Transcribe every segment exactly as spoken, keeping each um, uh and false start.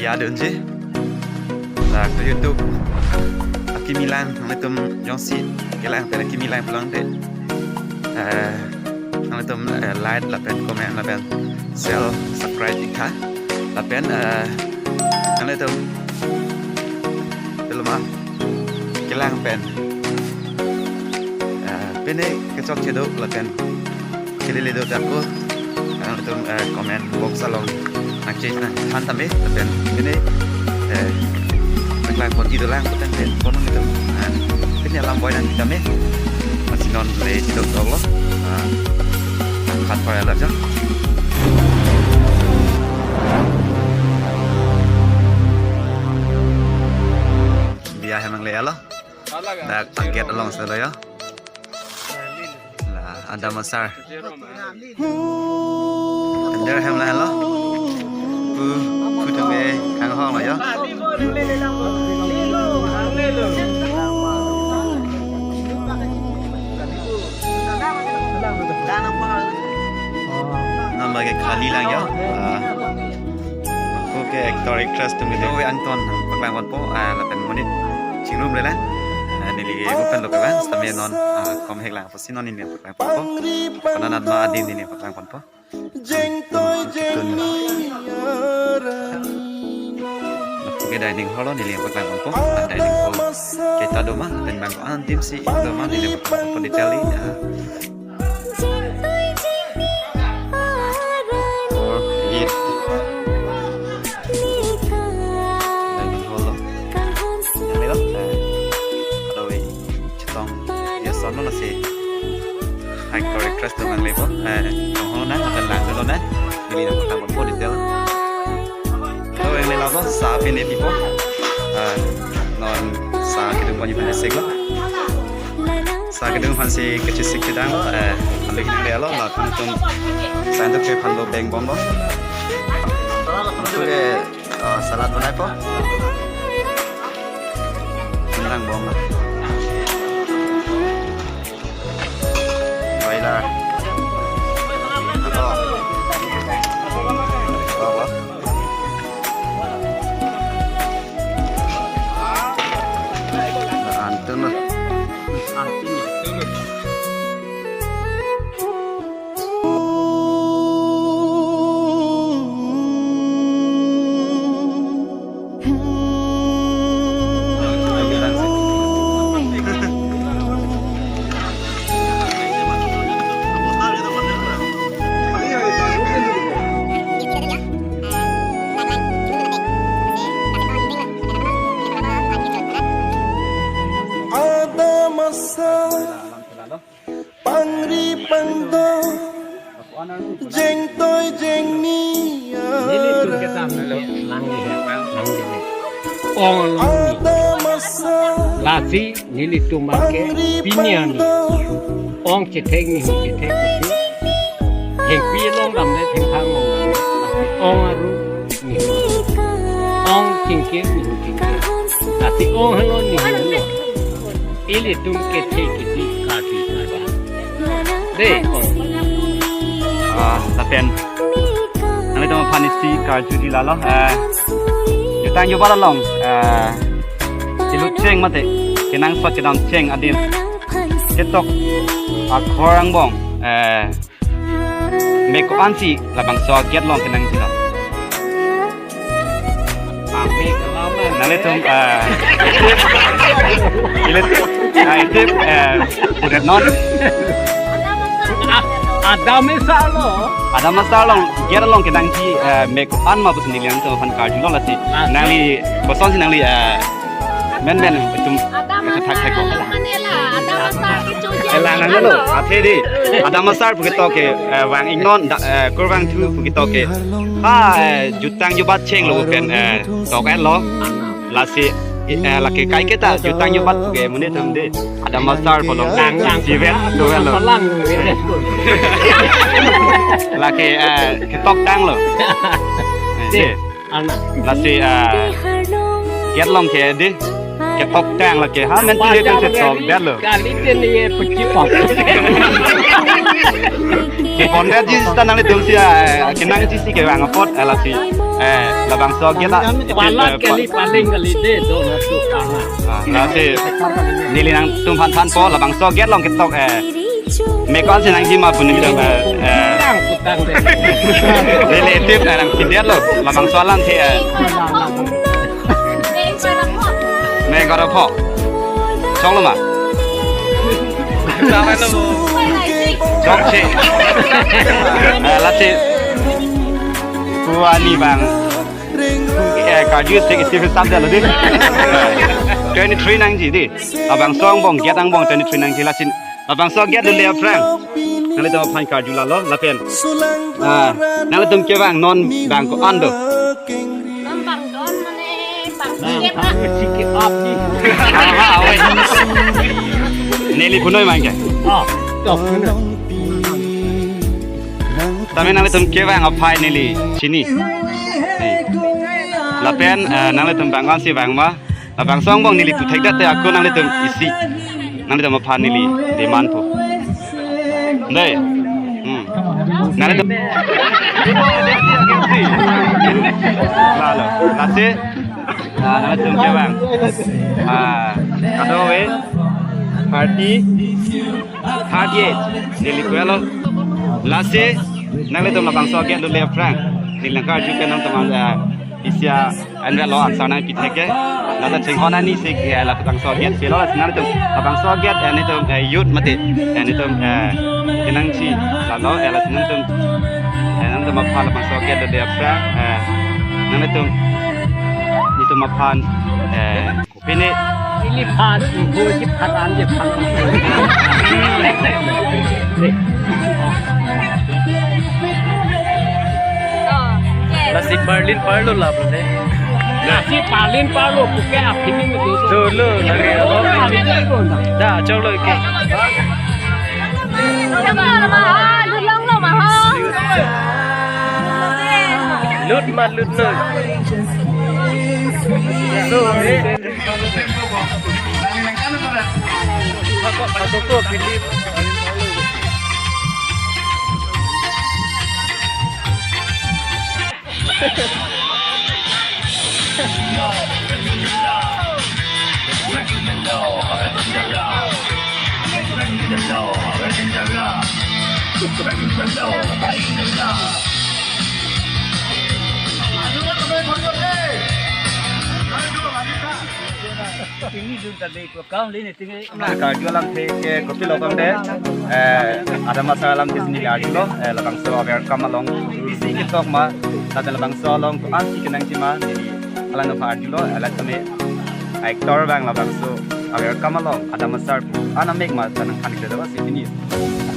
Ya dunji. Ladak YouTube akimi lang, nanglitum jongsi kelang pen akimi lang pulote, eh, nanglitum, eh, like lapen comment lapen share, subscribe ik tha. Lapen, eh, nanglitum, belum ah, kelang pen, eh, pine kechokche do lapen kelele do dak ko, nanglitum, eh, comment box along nangchethan tame lapen pine, eh, nanglang ponji dolang lapen pen kono nanglitum, eh, pine alam boi nang tame. Lasi non le chedok toklo. Ah, khat pai alam jang. Biya hem nangle-etlo. Dak gate along si lo yo. La, Adam Asar. Under hem la lo. Pu, pu tame kanghong lo yo. Non bagi khali lang yo. Ah. Oke, actor actress atum kedo angton paklang ponpo, ah, lapen monit chingrum le lang. Ah, neli ke bukan lo kawan, sitame non, ah, kom hek lang apotsi non neli paklang ponpo. Karena non ma adim neli paklang ponpo. Jeng toi jeng ni arani. Oke, dining hall lo neli paklang ponpo. Ah, dining hall kita do ma, pen bang antim si do ma neli paklang ponpo detail ya. Or eat. Dining hall lo. Yang ni lo. Eh, ada we chetong. Ya, sono nasi. Hai, correct, trust dengan level. Eh, tong ho na, akan lang dulu na. Neli nangpaklang ponpo detail. Lo yang ni labo, sa pine pipo. Eh, non sa kedung ponji pine sek lo. Sa kedung aphansi kechesik kedang lo, eh, alu hinang le lo, la tangtum sa antuk ke aphan lo beng bom lo. Antuk ke, eh, salad banai po. Hinang bom lo. Broiler. Ako. Ako. Antun lo. Ada masa pangri pangdo jeng toi jeng ni. Nelitum ke tam nangli he, nangli he. Ong along ni. Ada masa. Lasi nelitum ke pini arni ong chethek ni chethek si. Thengpi along damde, thengphang along damde. Lasi ong aru ni. Ong chingkir ni chingkir. Lasi ong helo ni helo. Ilitum kethe kiti kati kati. De, ong. Ah, lapen nanglitum aphan isi karjuji lalo. Eh, jutang jubat along, eh, ilut cheng mate, kenangsot kedam cheng adim ketok akhor angbong, eh, me ko-ansi labangso a-gate along kenangji lo. Nanglitum, eh, itip, ilit, ah, itip, eh, pudet non. Adam Asar lo. Adam Asar along, gate along kenangji, eh, me ko-an ma pusi neli nangtum aphan karjulo lasi. Lasi. Nangli, kosonsi nangli, eh, men men itum, Adam itu thak thak Asar lo. Manela, Adam Asar ke choji. Ela nang lo, athe di. Adam Asar pu ketok ke, eh, vang-iknon, da, eh, kurvangthu pu ketok ke. Ha, eh, jutang jubat chenglo pen, eh, tok-etlo. Lasi, eh, lake kaiketa jutang jubat ke monit atum de. Adam Asar pu along. Lang, lang. Sivet, tuvel lo. Lang, lang. Lake, eh, ketoktanglo. Eh, de. Anak. Lasi, ah, gate along ke de, ketoktang lake, ha, men pili kan setso, biar lo. Kali dia ni ye pecipok. Ke pondet ji sita nanglitum si, ah, kenangji si kevang apot, ah, lasi. Eh, labangso gate a, Walat eh, kali pa- paling kali de, do masuk tanah. Ah, lasi neli nangtum aphan thanpo, labangso gate along ketok, eh, me ko-an si nangji ma pu nelitum, eh, eh, Putang, putang de. Neli tip, eh, nangpidetlo, labangso alamthe, eh, me goro pho. Choklo ma? Chokche. Eh, lasi pu ani abang, eh, karju sik isi hisap dalo di. Twenty-three nangji di. Labangso angbong, gate angbong twenty-three nangji, lasi labangso gate dole aphrang nanglitum aphan karju lalo lapen, ah, nanglitum kevang non bang ko-an do? Non bang ko-an mane bang sikit, bang sikit up di. Aha, oi. Neli punoi mangke. Ah, tok punoi. Tame nanglitum kevang aphai neli chini. Lapen, eh, nanglitum bang ko-an si vang ma? Labangso angbong neli puthekdet te ako nanglitum isi, nanglitum aphan neli demand po. Dei. Hmm. Nanglitum. Lalo, lasi, ah, nanglitum kevang, ah, kadokave thirty, thirty-eight. Neli pu-etlo. Lasi nanglitum labangso gate dole aphrang neli nangkarju pen nangtum, ah, isi a-anvet lo, answer nangpithek ke. Lata chinghon ani si, eh, labangso gate pilo, lasi nanglitum labangso gate, eh, nelitum, eh, youth mate, eh, nelitum, eh, kenangji lalo, eh, lasi nanglitum, eh, nanglitum aphan labangso gate dole aphrang, eh, nanglitum, nelitum aphan, eh, pine. Ili phan, ibu ji phan, an ji phan. Oh, yes. Lasi Berlin parlo lap ne. Lasi Berlin parlo, puke apini itu. Dulu lagi apa? Apini itu, nah. Dah, choklo ke. Lut ma, lut lo. So, eh. Ako, ako ko, Philip. Ini dun tadi. Karju alamthe ke kopilo pangde, eh, Adam Asar alamthe si neli arjulo, eh, labangso aver akam along isi ketok ma, lapen labangso along ko-an si kenangji ma, neli alang aphan arjulo, eh, la tame actor abang labangso aver akam along Adam Asar pu an amek ma ta nangthan kre daba si pini.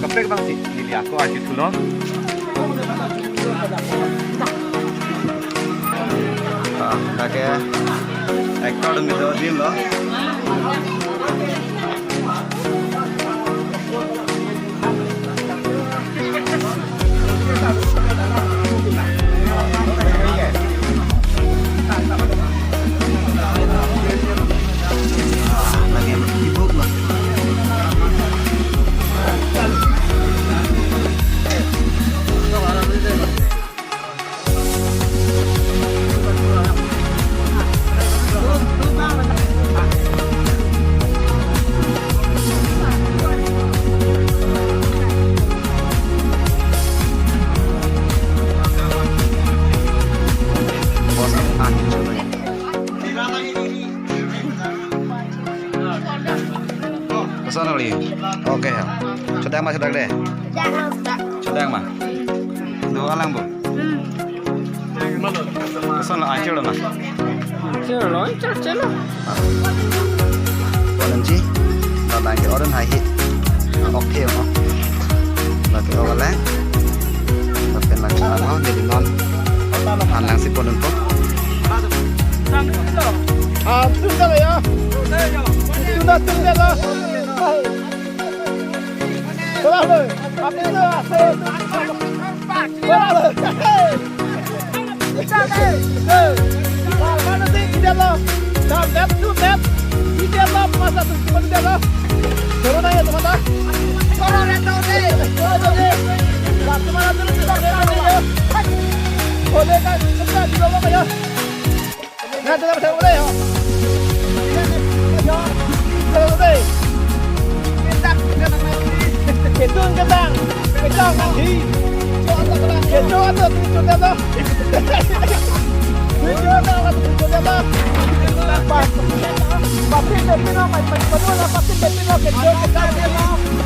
Kaprek abang si neli ako arjuthulo. Ah, lake actor dun kedo adim lo. Ah, lake sibuk lo. Koson kali? Oke ya. Chodak ma, chodak de. Chodak ma. Do alang bo. Koson lo, anchor lo ma? Anchor lo, anchor chelo. Orange, ladak ke orange hai hi. Oke, oke. Lake oke lang. Lapen lang sa lo, jadi non. An lang si ponun po. Ah, tunda ya. Tunda, tunda lo. Tunda lo. Apa itu? Tunda lo. Hey! Hey! Hey! Mana sih di dalam? Nah, map tuh, map. Di dalam, masa tuh cuma di dalam. Turun aja, teman, ah. Turun aja, turun aja. Turun aja. Nah, teman, turun, turun, turun, turun. Oh, Kedun kedang, kedang nanti. Kedun atau tujuh kedang. Tujuh kedang atau tujuh kedang. Pas, pasin depino, pas, pas, pas, pasin depino, kedun kedang.